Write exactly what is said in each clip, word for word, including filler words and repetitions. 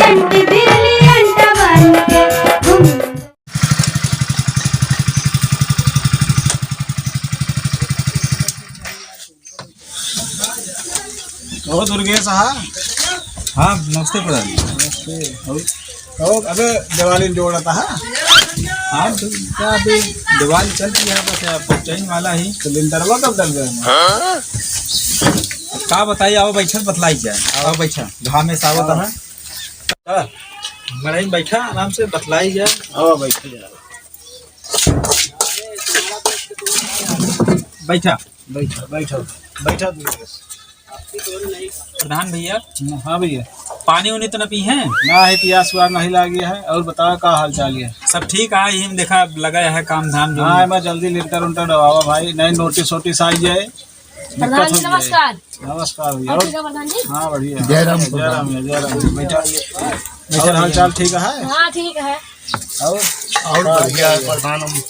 अंटी बिरली अंटा बन के घूम। कहो दुर्गेश, हाँ? हाँ, नमस्ते प्रधान। नमस्ते। और? कहो, अबे दिवाली जोड़ता है? हाँ, तो क्या अभी दिवाली चल रही है, बस अब चैन वाला ही। तो लिंटरवा कब डल गया? हाँ? का बताई, आओ बैठा, बतलाई जाए। आओ बैठा, घामे से आवत है। हाँ, मड़ई में बैठा, आराम से बतलाई जाए। आओ, बैठा जाए। बैठा। बैठा, बैठा, बैठा। प्रधान भैया। हाँ भैया। पानी उनी तो न पी हैं? ना है, प्यास हुआ नहीं लागी है। और बताओ, का हाल चाल है? सब ठीक है, यही में देखा लगा है काम धाम जो। हाँ, मैं जल्दी लिंटर उंटर डवावा भाई, नहीं नोटिस वोटिस आ जाए। दिक्कत प्रधान जी, हो जाए। नमस्कार। नमस्कार भैया। और ठीक है प्रधान जी? हाँ, बढ़िया। जय राम जय प्रधान। राम, जय राम। बैठा, बैठा, और हाल चाल ठीक है? हाँ, ठीक है। और? और बढ़िया है प्रधान, हम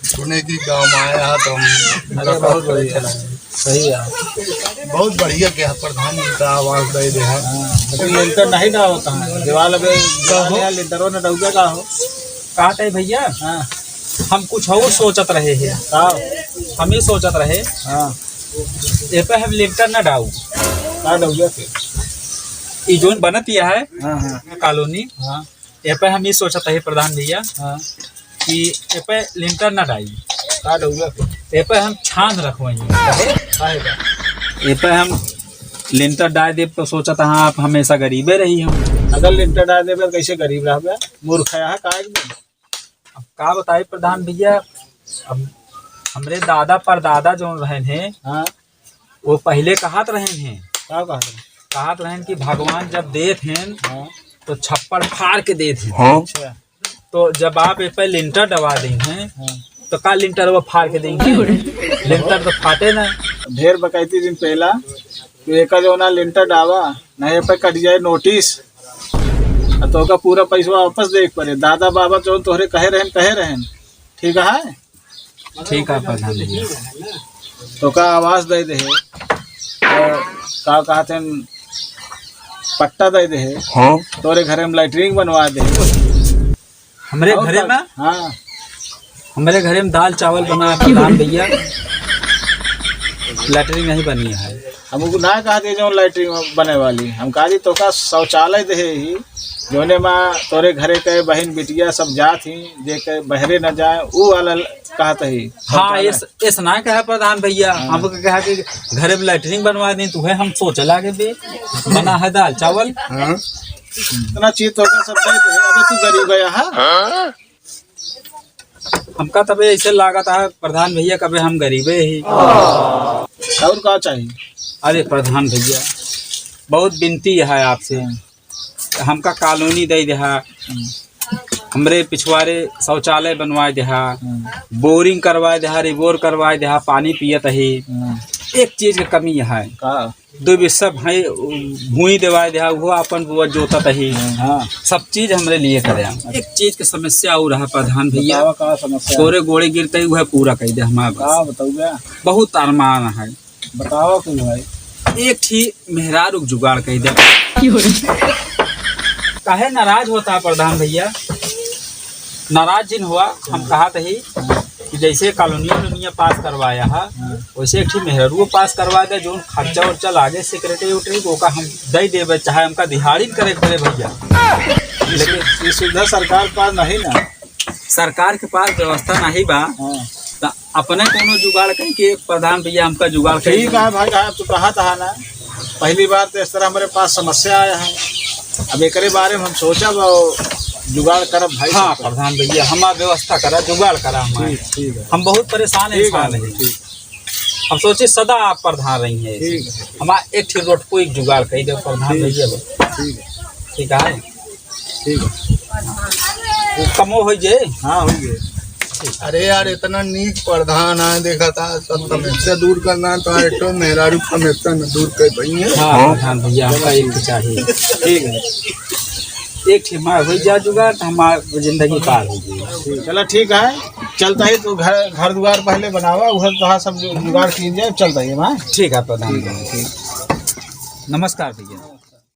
सुने कि गाँव में आया है तो हम अरे, बहुत बढ़िया है। सही है। बहुत बढ़िया किया प्रधान, इनका आवाज दे दे है। हाँ, लेकिन लिंटर नहीं ना होता है, दीवार अबे कहो। दीवार है, लिंटरों ने डूबे का हो। कहा थे भैया? हाँ। हम कुछ और सोचत रहे हैं। का? हम ही सोचत रहे। हाँ। ए पे हम लिंटर ना डाऊ। का डूबे के? ई जोन बनत यह है, हाँ, हाँ। कॉलोनी। हाँ। ए पे हम ई सोचत रहे प्रधान भैया हाँ। कि ए पे लिंटर ना डाई। का डउआ के? ए पे हम छान रखवाई। काहे? काहे बा? ए पे हम लिंटर डाल देब तो सोचत हाँ, आप हमेशा गरीबे रही हम। अगर लिंटर डाल देबे तो कैसे गरीब रहबे? मूर्ख है, काहे के? अब का बताई प्रधान भैया, अब हमरे दादा परदादा जो रहन हैं, हाँ। वो पहिले कहत रहेन हैं। का कहत रहेन? कहत रहेन कि भगवान जब देत हैं, हाँ। तो छप्पड़ फाड़ के देत हैं। हाँ। अच्छा। तो जब आप ए पे लिंटर डवा दें हैं, हाँ। तो का लिंटर वो फाड़ के देंगे? लिंटर तो फाटे ना। ढेर बकैती दिन पहला, तो एका जो ना लिंटर डावा, नहीं ए पे कट जाए नोटिस, आ तो ओका पूरा पैसवा वापस दे के पड़े। दादा बाबा जो तोहरे कहे रहेन, कहे रहेन, ठीक है? ठीक है प्रधान जी। तो का आवास दे दे, और का कहते हैं, पट्टा दे दे, हाँ। तोरे घरे में लैट्रिन बनवा दे। हमरे और घरे का? में? हाँ। हमरे घरे में दाल चावल बना है प्रधान भैया, लैट्रिन नहीं बनी है। हम उनको ना कहा थे जो लैट्रिन बने वाली, हम कहा जी तोका शौचालय दे ही, जोने मा तोरे घरे के बहिन बिटिया सब जात ही, जे के बहरे न जाए, ऊ वाला कहत ही हाँ, शौचालय। इस, इस ना कहा प्रधान भैया, हाँ। हमको कहा कि घरे में लैट्रिन बनवा दी, तुहे हम सोचे लागे बे, बना है दाल चावल। हाँ। इतना चीज तोका सब दे दे, अबे तू गरीब है, हाँ? हमका तबे ऐसे लागत है प्रधान भैया, कबे हम गरीबे ही। और का चाहिए? अरे प्रधान भैया, बहुत विनती है आपसे, हमका कॉलोनी दे देहा, हमरे पिछवारे शौचालय बनवाए देहा, बोरिंग करवाए देहा, रिबोर करवाए देहा, पानी पियत ही। एक चीज के कमी है। का? दो बिस्सा भाई भूई देवाए देहा, वो अपन बुआ जोतत ही। हाँ। सब चीज हमरे लिए करे। एक चीज के समस्या और रहा प्रधान भैया। बतावा का समस्या? तोरे गोड़े गिरते ही वह पूरा कर दे हमारे बस। का बताऊँ बे? बहुत अरमान है। बतावा कुल भाई। एक ठी मेहरारू के जुगाड़ कर दे। काहे नाराज होता है प्रधान भैया? नाराज जिन हुआ, हम कहा थे कि जैसे कॉलोनिया वलोनिया पास करवाया है, हाँ। वैसे एक ठे मेहररुओ पास करवा दे, जोन खर्चा उर्चा लागे सेक्रेटरी उटरी को, ओका हम दे देबे, चाहे हमका दिहाड़ी में करे के पड़े भैया। ये सु-, लेकिन ये सुविधा सरकार के पास नहीं ना। सरकार के पास व्यवस्था नहीं बा, हाँ। त अपने कोनो जुगाड़ कई के प्रधान भैया हमका जुगाड़ कई ठीक दे। है भाई, हाँ, तू कहा था ना। पहली बार तो इस तरह हमारे पास समस्या आया है, अब एकरे बारे में हम सोचब और जुगाड़ करब भाई हाँ, सब। प्रधान भैया, हमार व्यवस्था करा, जुगाड़ करा हमार। ठीक, ठीक है। हम बहुत परेशान ठीक है, इंसान हैं। ठीक। हम सोचे सदा आप प्रधान रही हैं। ठीक है। हमार एक ठे रोड को एक जुगाड़ कर दे प्रधान ठीक। भैया लोग। ठीक है। ठीक है। ठीक है। वो कमो हो जे। हाँ, हो गए। अरे यार, इतना नीक प्रधान है, देखा था, सब समस्या दूर करना है, तो एक ठो मेहरारू समस्या न दूर कर पाइए। हाँ, हाँ। प्रधान भैया, हमका एक चाहिए। ठीक है। एक ठे मार हो जा जुगाड़, तो हमार जिंदगी पार हो गई। चला, ठीक है, चलता है, तो घर, घर दुआर पहले बनावा, उधर तो सब जुगाड़ कीन जाए, चलता है, हाँ? ठीक है, प्रधान भैया, ठीक। नमस्कार भैया।